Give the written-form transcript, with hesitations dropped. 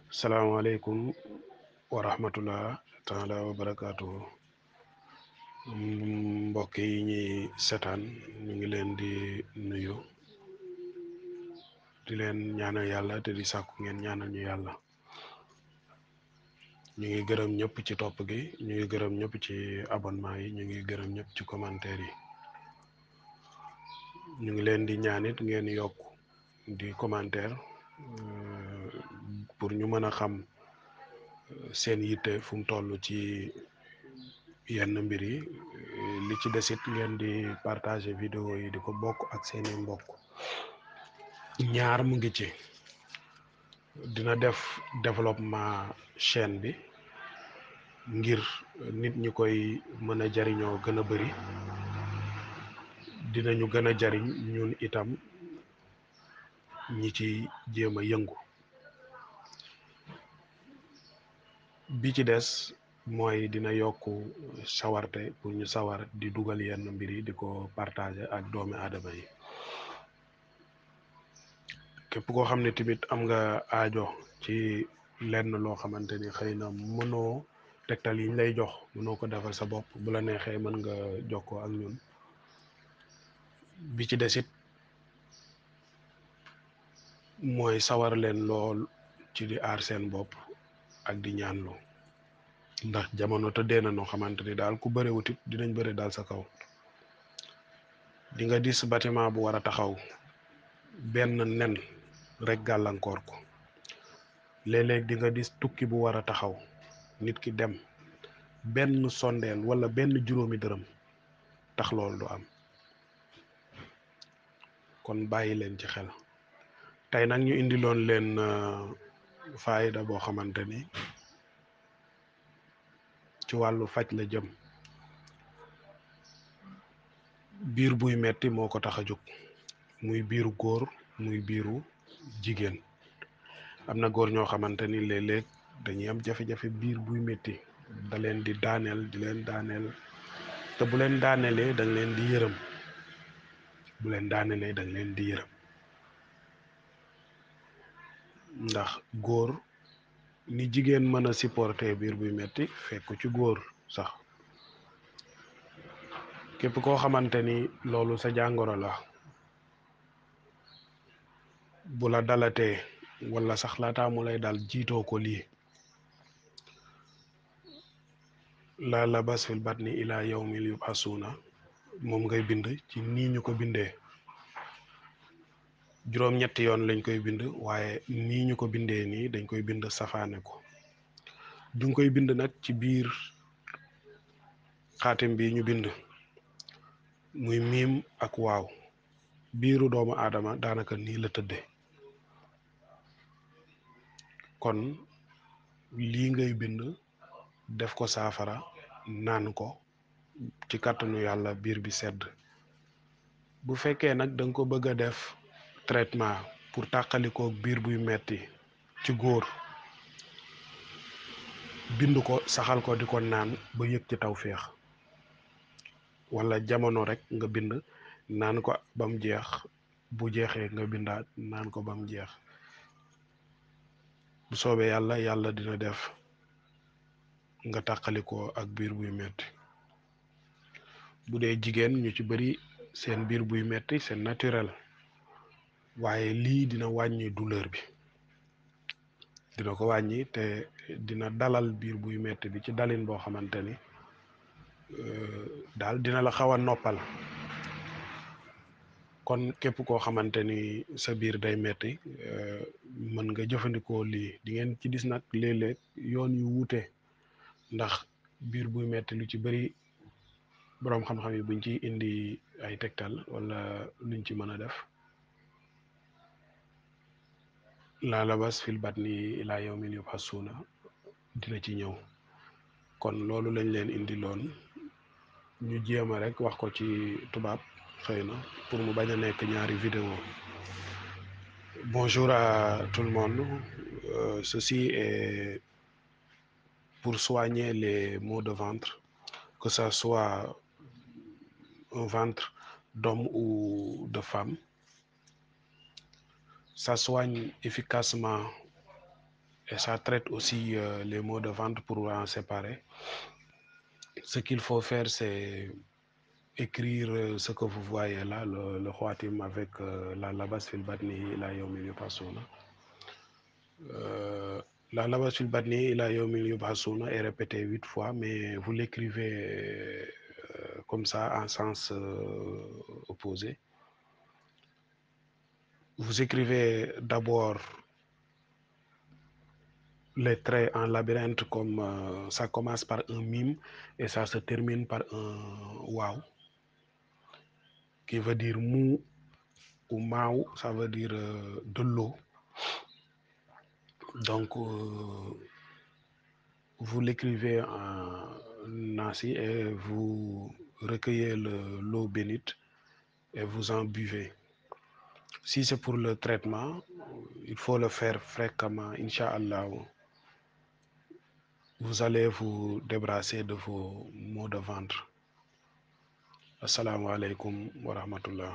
salaamaaleykum wa rahmatullah taala wa barakaatu. Mbokk yi ñuy setaan ñu ngi leen di nuyu di leen ñaanal yàlla te di sàkku ngeen ñaanal ñu yàlla. ñu ngi gërëm ñëpp ci topp gi, ñu ngi gërëm ñëpp ci abonnement yi, ñu ngi gërëm ñëpp ci commentaire yi. ñu ngi leen di ñaanit ngeen yokk di commentaire pour ñu mën a xam seen yitte fu mu toll ci yenn mbir yi. li ci desit ngeen di partager vidéo yi di ko bokk ak seeni mbokk. ñaar mu ngi ci, dina def développement chaîne bi ngir nit ñi koy mën a jariñoo gën a bari, dinañu gën a jariñ ñun itam ñi ci jéem a yëngu. bi ci des mooy dina yokk sawarte pour ñu sawar di dugal yenn mbir yi di ko partager ak doomi aadama yi. képp koo xam ne tamit am nga aajo ci lenn loo xamante ni xëy na mënoo tegtal yiñ lay jox mënoo ko defal sa bopp, bu la neexee mën nga jokkoo ak ñun. bi ci desit mooy sawar leen lool ci di aar seen bopp ak di ñaanlu, ndax jamono tëddee na noo xamante ni daal ku bëre wutit dinañ bëre daal sa kaw. di nga gis bâtiment bu war a taxaw benn nen rek gàllankoor ko. léeg-léeg di nga gis tukki bu war a taxaw nit ki dem benn sondeel wala benn juróomi dërëm tax loolu du am. kon bàyyi leen ci xel. tey nag ñu indiloon leen faayda boo xamante ni ci wàllu faj la jëm. biir buy metti moo ko tax a jóg, muy biiru góor muy biiru jigéen. am na góor ñoo xamante ni léeg-léeg dañuy am jafe-jafe biir buy metti, da leen di daaneel di leen daaneel, te bu leen daaneelee dañ leen di yërëm. bu leen daaneelee dañ leen di yërëm ndax góor ni jigéen mën a supporter biir buy metti fekk ci góor sax. képp koo xamante ni loolu sa jàngoro la, bu la dalatee wala sax laataa mu lay dal jiitoo ko lii: la labas fil batni ila yawmil yub'asuna, moom ngay bind ci nii ñu ko bindee. juróom-ñetti yoon lañ koy bind, waaye nii ñu ko bindee nii dañ koy bind safaane ko. du nga koy bind nag ci biir xaatim bi ñu bind muy miim ak waaw. biiru doomu aadama daanaka nii la tëddee. kon lii ngay bind def ko saafara, naan ko, ci kàttanu yàlla biir bi sedd. bu fekkee nag da nga ko bëgg a def traitement pour tàqalikoo biir buy metti ci góor, bind ko saxal ko di ko naan ba yëg ci tawféex. wala jamono rek nga bind naan ko ba mu jeex, bu jeexee nga bindaat naan ko ba mu jeex. bu soobee yàlla, yàlla dina def nga tàqalikoo ak biir buy metti. bu dee jigéen ñu ci bari seen biir buy metti c'est naturel, waaye lii dina wàññi douleur bi, dina ko wàññi te dina dalal biir buy metti bi ci dalin boo xamante ni daal dina la xaw a noppal. kon képp koo xamante ni sa biir day metti, mën nga jëfandikoo lii. di ngeen ci gis nag léeg-léeg yoon yu wuute, ndax biir buy metti lu ci bari boroom xam-xam yi buñ ci indi ay tegtal wala luñ ci mën a def, la labas fil batni ila yawmin yub'asuna dina ci ñëw. kon loolu lañ leen indi loon, ñu jéem a rek wax ko ci tubaab xëy na pour mu bañ a nekk ñaari vidéo. Bonjour à tout le monde. Ceci est pour soigner les maux de ventre, que ça soit un ventre d'homme ou de femme. Ça soigne efficacement Et ça traite aussi les maux de ventre pour en séparer. Ce qu'il faut faire, c'est écrire ce que vous voyez là, le Khawatim avec la labas fil batni ila yawmil yub'athuna. La labas fil batni ila yawmil yub'athuna est répétée 8 fois, mais vous l'écrivez comme ça en sens opposé. Vous écrivez d'abord les traits en labyrinthe comme ça commence par un mime et ça se termine par un waouh qui veut dire mou ou maou, ça veut dire de l'eau. Donc vous l'écrivez en nasi et vous recueillez l'eau bénite et vous en buvez. Si c'est pour le traitement, il faut le faire fréquemment, Inch'Allah. Vous allez vous débarrasser de vos maux de ventre. Assalamu alaikum wa rahmatullah.